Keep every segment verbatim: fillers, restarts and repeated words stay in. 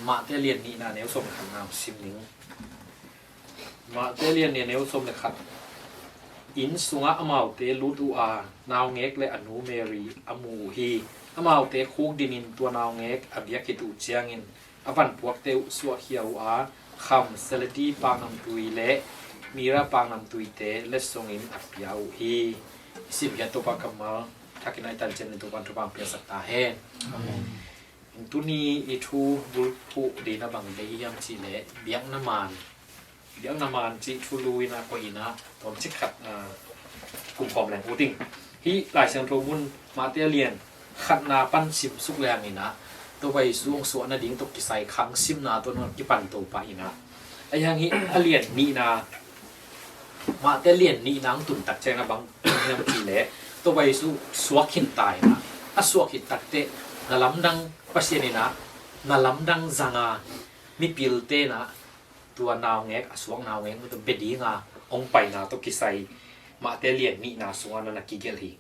Mate lian nihna neu sawm le khatna sim ning. Mate lian nih neu sawm le khat. Inn sungah amaute lut uh a, naungek le a nu Mary a mu uh hi. Amaute khukdinin tua naungek a biak khit uh ciangin a vanpuakte uh suahkhia uh a, kham, seledi paknamtui le mira paknamtuite letsongin a pia uh hi. I simkhiat Topa kammal thakin a i tan ciangin Topa thupha piaksak ta hen. Amen. Tuni i thu bulphuh ding a bang deih hiam cih leh biakna man, biakna man cih thulu in a koih in a tawmcik khat, ah, kumkhawm leng uh ding. Hih Lai Siangtho mun Mate lian khatna pan simsuk leng in a Topa Jesu hong suah nading tawh kisai khang simna tawh nong kipan to pah in a, ahi hang hih a lian nihna, Mate lian nihna hong tun tak ciangin a bang hiam cih leh Topa Jesu suak khin ta in a, a suak khit takteh na lamdang Pasian in a na lamdang zang a, mipilte in a tua naungek, a suak naungek mah tawh bia ding a hong paina tawh kisai Mate lian nihna sungah na na kigelh hi.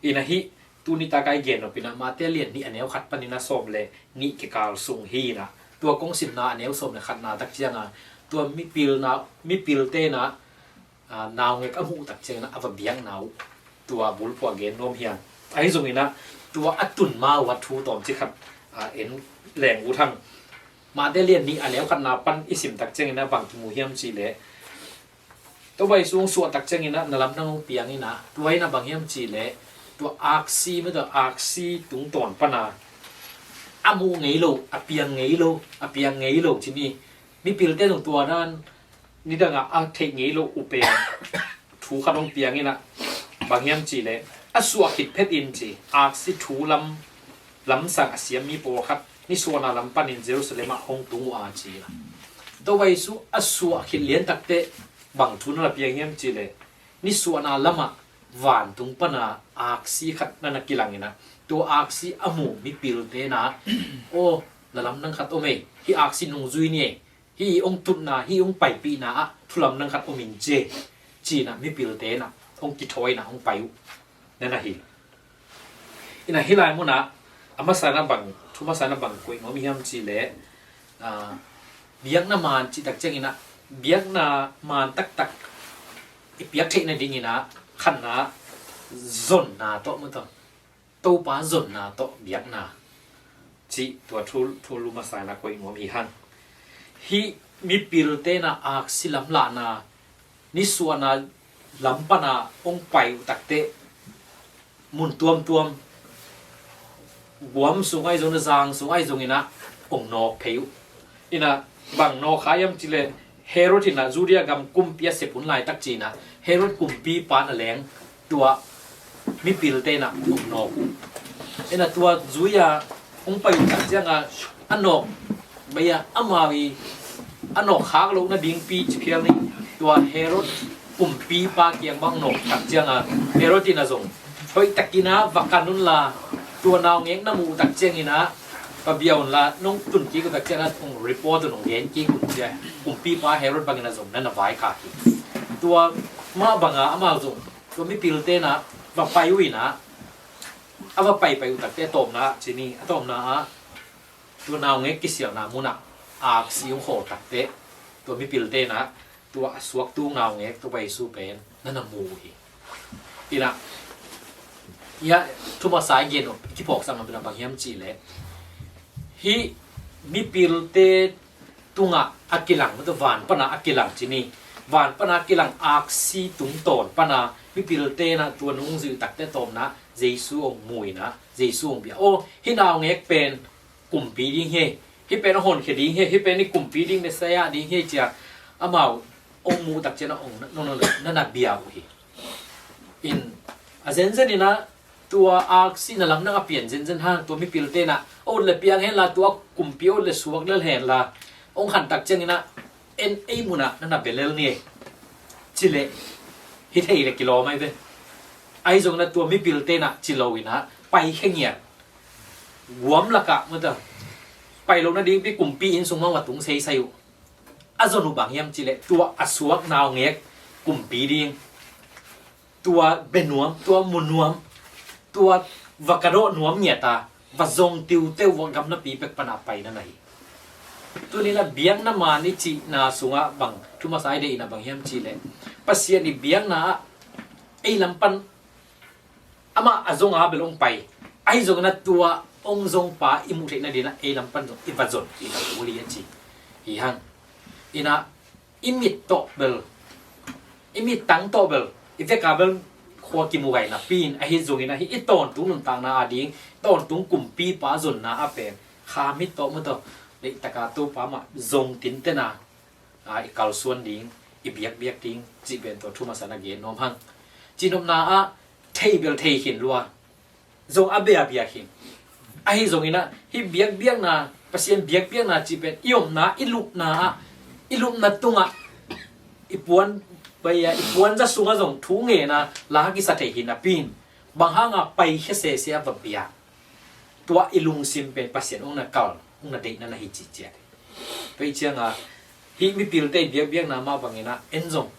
In a hih tuni tak a i gen nop in a Mate lian nih a neu khat panin a sawm le nih kikal sung hi in a, tua kong simna a neu sawm le khatna tak ciang a tua mipilna, mipilte in a, ah, naungek a muh tak ciangin a va biakna uh tua bulphuh a gen nuam hi hang. Ahi zongin a tua a tun ma uh a thu tawmcik khat, ah, en leng uh hang. Mate lian nih a neu khatna pan i sim tak ciangin a bang kimu hiam cih leh Topa Jesu hong suah tak ciangin a na lamdang hong piang in a, tua in a bang hiam cih leh tua aksi, mah tua aksi tungtawn pan a a muh ngei lo, a piang ngei lo, a piang ngei lo ci ni. Mipilte zong tua dan nidang a a theih ngei lo uh pen thu khat hong piang in a, bang hiam cih leh a suah khit phetin ci, aksi thu lam, lamsang a siam mi pawlkhat nisuahna lam panin Jerusalem ah hong tung uh a ci in a. Topa Jesu a suah khit lian takteh bang thu na na piang hiam cih leh nisuahna lamah vantung pan a aksi khat na na kilang in a, tua aksi a mu mipilte in a, aw, na lamdang khat om ei, hih aksi nungzui ni ei, hih hong tutna, hih hong paipihna ah thu lamdang khat om in ci, ci in a mipilte in a hong kithawi in a hong pai uh na na hi. In a hih lai mun ah a masa in a bang, thu masa in a bang koih nuam hiam cih leh, ah, biakna man cih tak ciangin a biakna man taktak i piak theih nadingin a khatna zonna tawh, mah tawh Topa zonna tawh biakna cih tua thu, thulu masa in a koih nuam hi hang. Hih mipilte in a aksi lamlahna, nisuahna lam pan a hong pai uh takteh mun tuamtuam, guam sung ahi zong, zang sung ahi zongin a hong nawk phei uh. In a bang nawk kha hiam cih leh Herod in a Judea gam kumpi a sep hun laitak ci in a Herod kumpipa na leng tua mipilte in a hong nawk uh. In a tua zui a hong pai uh tak ciang a a nawk bai a amau i a nawk khak loh nadingpi ci phial ni. Tua Herod kumpipa kiang bang nawk tak ciang a Herod in a zong hoih takin a va kan un la, tua naungek na muh tak ciangin a va bia un la, nong tun kik uh tak ciang a hong report un, hong gen kik un ci a kumpipa Herod bangin a zong na na vaikhak hi. Tua mah bang a amau zong tua mipilte in a va pai uh in a, a va paipai uh takteh a tawpna ah ci ni, a tawpna ah tua naungek kisialna mun ah aksi hong khawl takteh tua mipilte in a tua a suak tung naungek Topa Jesu pen na na mu uh hi. In a, hih a thu masa i gen uh kiphawksak nop in a bang hiam cih leh hih mipilte tungah a kilang, mah tawh van pan a a kilang ci ni. Van pan a a kilang aksi tungtawn pan a mipilte in a tua nungzui uh takteh a tawpna Jesu hong mu in a, Jesu hong bia. Aw, hih naungek pen kumpi ding hi ei, hih pen a honkhia ding hi ei, hih pen i kumpi ding Messiah ding hi ei ci a amau hong muh tak ciang a hong na, na, na, na bia uh hi. In a zenzen in a tua aksi na lamdang a pian zenzen hang tua mipilte in a a ut le piang hen la, tua kumpi a ut le suak lel hen la, hong khan tak ciangin a en ei mun ah na na bia lel ni ei ci leh hi thei le kilawm ahi ve. Ahi zongin a tua mipilte in a ci lo in a pai khe ngiat. Guam lakah, mah tawh pai loh nadingpi kumpi inn sung mah va tung seisai uh. A zon uh bang hiam cih leh tua a suak naungek kumpi ding, tua bia nuam, tua mu nuam, tua va kadawh nuam ngiat a va zong tiuteu uh a gam napi pek pan a paina na hi. Tuni-in ah biakna man i cihna sungah bang thu masa i deihna bang hiam cih leh, Pasian i biakna ah ei lam pan amah a zong a bel hong pai, ahi zongin ah tua hong zongpa i muh theihna dingin ah ei lam pan zong i va zon kik a kul hi a ci hi hang. In ah i mit tawh bel, i mittang tawh bel, i veka bel khua kimu gai napi in, ahi zongin ah hih i tawntung nuntakna a ding, tawntung kumpipa zonna ah pen kha mit tawh mu tawh, leitak a Topa mah zong tinten a, a, i kalsuan ding, i biakbiak ding cih pen tua thu masa-in a gen nuam hang. Cihnopna ah thei bel thei khin lua, zong a bia bia khin. Ahi zongin ah hih biakbiakna, Pasian biakbiakna cih pen i omna, i lupna ah, i lupna tungah, i puan, bai a, i puanza sungah zong thu ngen a la kisa thei hi napi in, bang hanga paikhia sese a va bia, tua i lungsim pen Pasian hong na kal, hong na deihna na hi cihciat hi. Tua hi cianga hih mipilte i biakbiakna mah bangin ah en zong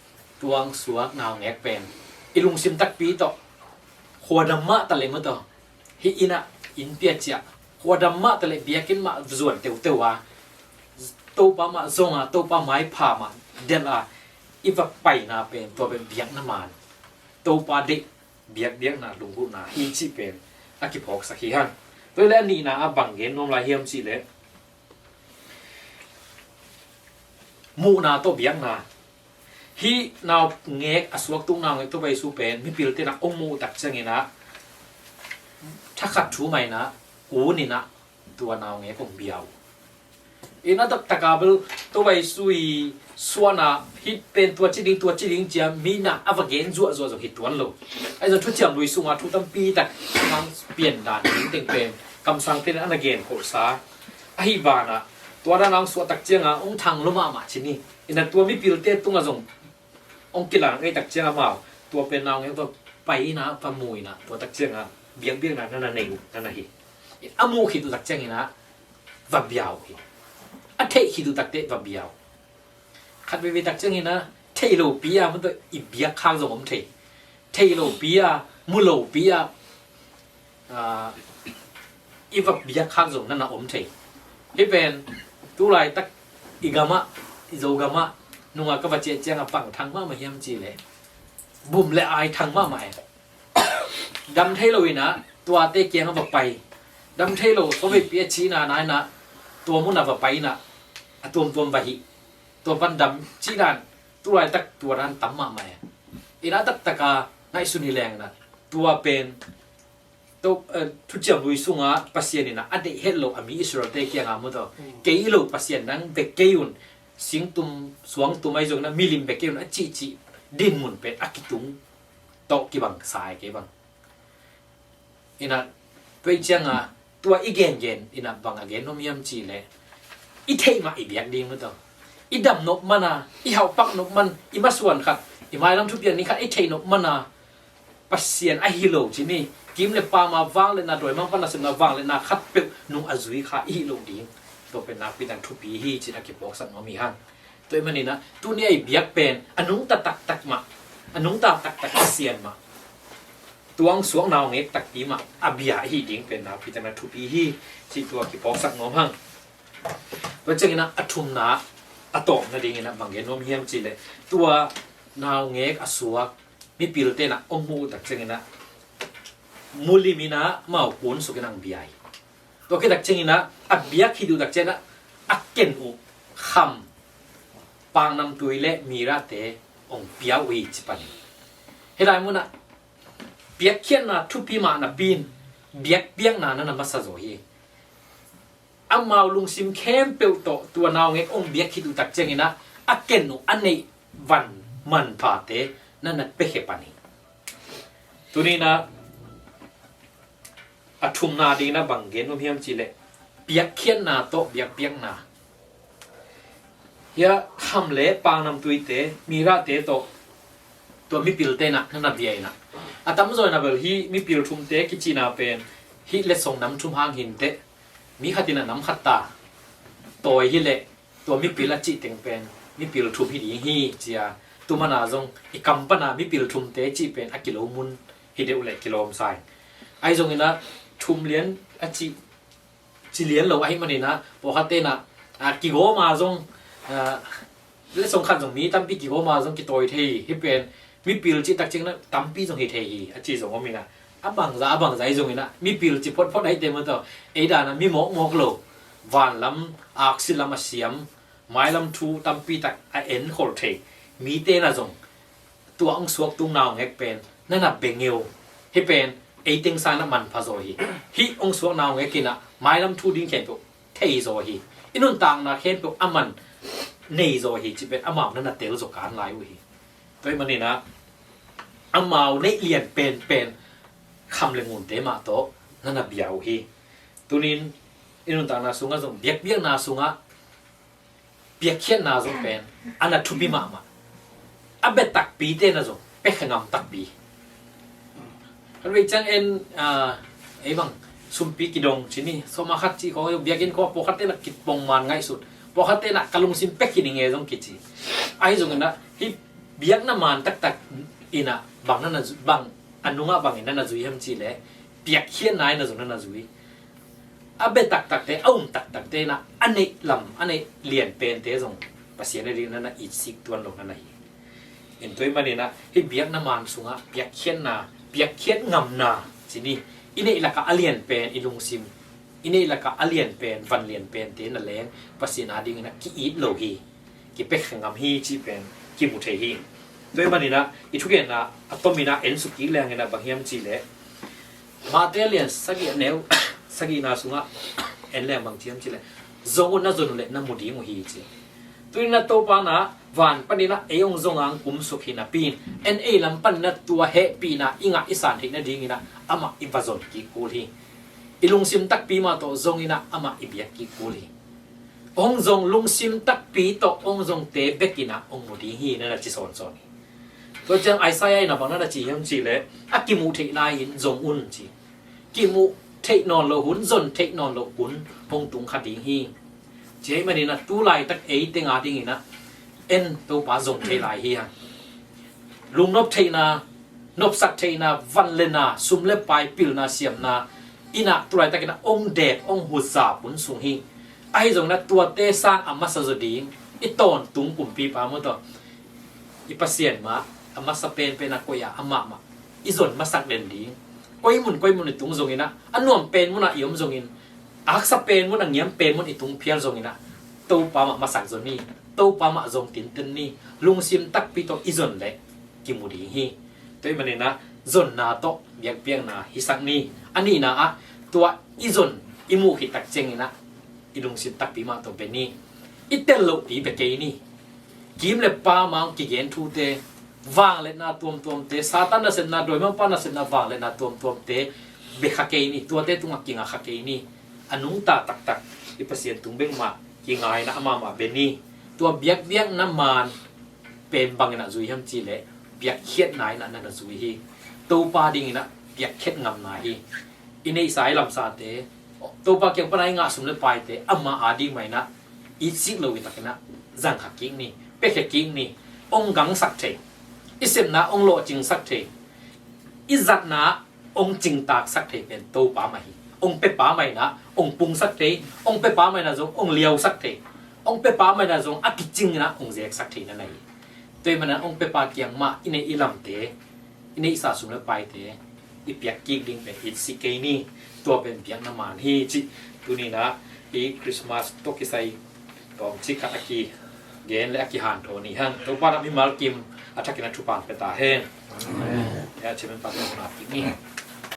tuang suak naungek pen i lungsim takpi tawh, khuadam mah ta leh mu tawh, hih inn ah inn pia ciah, khuadam mah ta leh biakinn mah zuan teuteu a, Topa mah zong a, Topa maipha mah delh a, i va paina pen tua pen biakna man, Topa deih, biakbiakna, lunggulhna hi cih pen a kiphawksak hi hang. Tua hi leh a nihna ah bang gen nuam lai hiam cih leh, muhna tawh biakna. Hih naungek a suaktu naungek Topa Jesu pen mipilte in ah hong muh tak ciangin ah thakhat thu mah in ah, un in ah tua naungek hong bia uh. In a taktak a bel Topa Jesu i suahna hih pen tua ci ding, tua ci ding ci-a mi in ah a va gen zuahzuah zong hi tuan lo. Ahi zong Thuciam Lui sunga thu tampi tak hong pian dan ding teng pen kamsangte in a na gen khawhsa ahi banah, tua dan a hong suah tak cianga hong thang lua mahmah ci ni. In a tua mipilte tungah zong hong kilang ei tak cianga amau tua pen naungek va pai in ah, va mu in ah, tua tak cianga biakbiakna na na nei uh na na hi. A muh khit uh tak ciangin ah va bia uh hi. A theih khit uh tak teh va bia uh. Khat veivei tak ciangin ah thei lopi a, mu tawh i biak khak zong om thei. Thei lopi a, mu lopi a, a, i va biak khak zong na na om thei. Hih pen tu laitak i gamah, i Zogamah nunga ka va ciah cianga bang thang mahmah hiam cih leh, bum le ai thang mahmah e. Dam thei lo in ah tuate kiangah va pai. Dam thei lo, khua veipi a cihna na in ah tua munah va pai in ah a tuamtuam va hih. Tua pan dam cih dan, tu laitak tua dan tam mahmah e. In a taktak a ngaihsun hi leng in ah tua pen Thuciam Lui sunga Pasian in ah a deih het lo a mi Israelte kiangah mu tawh, kei lo Pasian nang bek kei un, singtum suangtum ahi zongin ah milim bek kei un a cihcih dinmun pen a kitung tawh kibang sa e kei bang. In ah tua hi cianga tua i gengen in ah bang a gen nuam hiam cih leh, i theih mah i biak ding mu tawh, i dam nop man a, i hauhpak nop man, i masuan khat, i mailam thupiak ni khat i theih nop man a, Pasian a hi lo ci ni, kim le pam a vangliatna, dawimangpa nasepna vangliatna khatpeuh nung a zui kha i hi lo ding. Tua pen nakpi tak thupi hi ci-in a kiphawksak nuam hi hang. Tua ahih manin ah tuni a i biak pen a nungta taktak mah, a nungta taktak Pasian mah, tuang suak naungek takpi mah a bia ahi ding pen nakpi tak in a thupi hi cih tua kiphawksak nuam hang. Tua ciangin ah a thumna, a tawpna dingin ah bang gen nuam hiam cih leh, tua naungek a suak mipilte in ah hong muh uh tak ciangin ah mulim in ah amau kunsuk in ah hong bia hi. Tua khit tak ciangin ah a biak khit uh tak ciangin ah a ken uh kham, pangnamtui le mirate hong pia uh hi ci pan hi. Hih lai munah biakkhiatna thupi mah napi in biakbiakna na na masa zaw hi. Amau lungsim khempeuh tawh tua naungek hong biak khit uh tak ciangin ah a ken uh a neih van manphate na na piakhia pan hi. Tuni in ah a thumna dingin ah bang gen nuam hiam cih leh, biakkhiatna tawh biakbiakna. Hih kham le pangnamtuite, mirate tawh tua mipilte in ah na na bia in ah, a tamzaw in ah bel hih mipil thumte kicihna pen hih letsong nam thum hang hi inteh, mi khat in ah nam khat ta tawi hi leh, tua mipil a cih teng pen mipil thum hi ding hi ci-a, tu man a zong i kam pan a mipil thumte cih pen a kilo mun hi deuh leh kilawm sa ing. Ahi zongin ah thum lian a cih, ci lian lo ahih manin ah pawlkhatte in ah A, kigawm a zong, a, letsong khat zong mi tampi kigawm a zong kitawi thei hi. Hih pen mipil cih tak ciangin ah tampi zong hi thei hi a ci zong om in ah, a bangza a bangza hi zongin ah mipil ci photphot ahih teh maw tawh, ei dan ah mi mawkmawk lo, vanlam aksi lam a siam, mailam thu tampi tak a enkhol thei mite na zong tua hong suak tung naungek pen na na bengeu. Hih pen ei teng sangin ah manpha zaw hi. Hih hong suak naungek in ah mailam thu ding khempeuh thei zaw hi. I nuntakna khempeuh a man nei zaw hi cih pen amau na na tel zaw kan lai uh hi. Tua ahih manin ah amau neih lian penpen kham le ngunte mah tawh na na bia uh hi. Tunin i nuntakna sungah zong biakbiakna sungah piakkhiatna zong pen a na thupi mahmah. A bia takpite na zong pia khe ngam takpi. Kan vei ciang en, a, ei bang sumpi kidong ci ni, sawma khat cih khawng, biakinn khawng pawlkhatte na kipong man ngaihsut, pawlkhatte na ka lungsim pia khin hi ing e zong kici. Ahi zongin ah hih biakna man taktak in ah bang na na zu-, bang a nungah bangin na na zui hiam cih leh piakkhiatna in ah zong na na zui. A bia taktakte, a um taktakte in ah a neih lam, a neih lian pente zong Pasian a ding na na itsik tuan lo na na hi. In tua ahih manin ah hih biakna man sungah piakkhiatna, piakkhiat ngamna ci ni, i neih lakah a lian pen i lungsim, i neih lakah a lian pen, van lian pente na leng Pasian a dingin ah ki-it lo hi, kipia khe ngam hi cih pen kimu thei hi. Tua ahih manin ah i thugenna a tomin ah en suk kik leng in ah bang hiam cih leh Mate a lian sagih a neu sagihna sungah en leng bang ci hiam cih leh, zong un, na zon uh leh na mu ding uh hi ci. Tunin ah Topa in ah van panin ah ei hong zong a hong kumsuk hi napi in, en ei lam panin ah tua hehpihna i ngah i san theih nadingin ah amah i va zon kik kul hi. I lungsim takpi mah tawh zongin ah amah i biak kik kul hi. Hong zong lungsim takpi tawh hong zongte bekin ah hong mu ding hi na na ci sawnsawn hi. Tua ciang Isaiah in ah bang na na ci hiam cih leh, a kimuh theih lai-in zong un ci. Kimuh theih nawn lo hun, zon theih nawn lo hun hong tung kha ding hi. Ci ahih manin ah tu laitak ei teng a dingin ah en Topa zong thei lai hi hang. Lungnop theihna, nopsak theihna, van le na, sum le pai, pilna, siamna in ah tu laitakin ah hong dek, hong hutzap hun sung hi. Ahi zongin ah tuate sang a masa zaw ding i tawntung kumpipa maw tawh, i Pasian mah a masa penpen a koih a, amah mah i zon masak den ding. Koi mun koi mun i tung zongin ah, a nuam pen mun ah i om zongin, a haksa pen mun, a ngiam pen mun i tung phial zongin ah, Topa mah masak zaw ni, Topa mah zong tinten ni, lungsim takpi tawh i zon leh kimu ding hi. Tua ahih manin ah zonna tawh biakpiakna hisak ni. A nihna ah tua i zon i muh khit tak ciangin ah i lungsim takpi mah tawh bia ni. I tel lohpi bia kei ni. Kim le pam a hong kigen thute, vangliatna tuamtuamte, Satan nasepna, dawimangpa nasepna, vangliatna tuamtuamte bia kha kei ni. Tuate tungah kinga kha kei ni. A nungta taktak i Pasian tung bek mah kinga in ah amah mah bia ni. Tua biakbiakna man pen bangin ah zui hiam cih leh, biakkhiatna in ah na na zui hi. Topa dingin ah biakkhiat ngamna hi. I neihsa i lamsate, Topa kiang pan a i ngah sum le paite amah a ding mah in ah itsik lo hi takin ah zang kha kik ni, pia khe kik ni. Hong gangsak thei, i sepna hong lawhcingsak thei, i zatna hong cingtaksak thei pen Topa mah hi. Hong piapa mah in ah hong pungsak thei, hong piapa mah in ah zong hong liausak thei, hong piapa mah in ah zong a kicing in ah hong zeksak thei na na hi. Tua ahih manin ah hong piapa kiang mah i neih i lamte, i neihsa sum le paite i piak kik ding pen itsik kei ni. Tua pen biakna man hi cih tuni-in ah i Christmas tawh kisai tawmcik khat a kigen le a kihanthawn ni hang. Topa in ah mimal kim a thakin a thupha pia ta hen. Amen. Ya, chairman pa tawh na kik ni.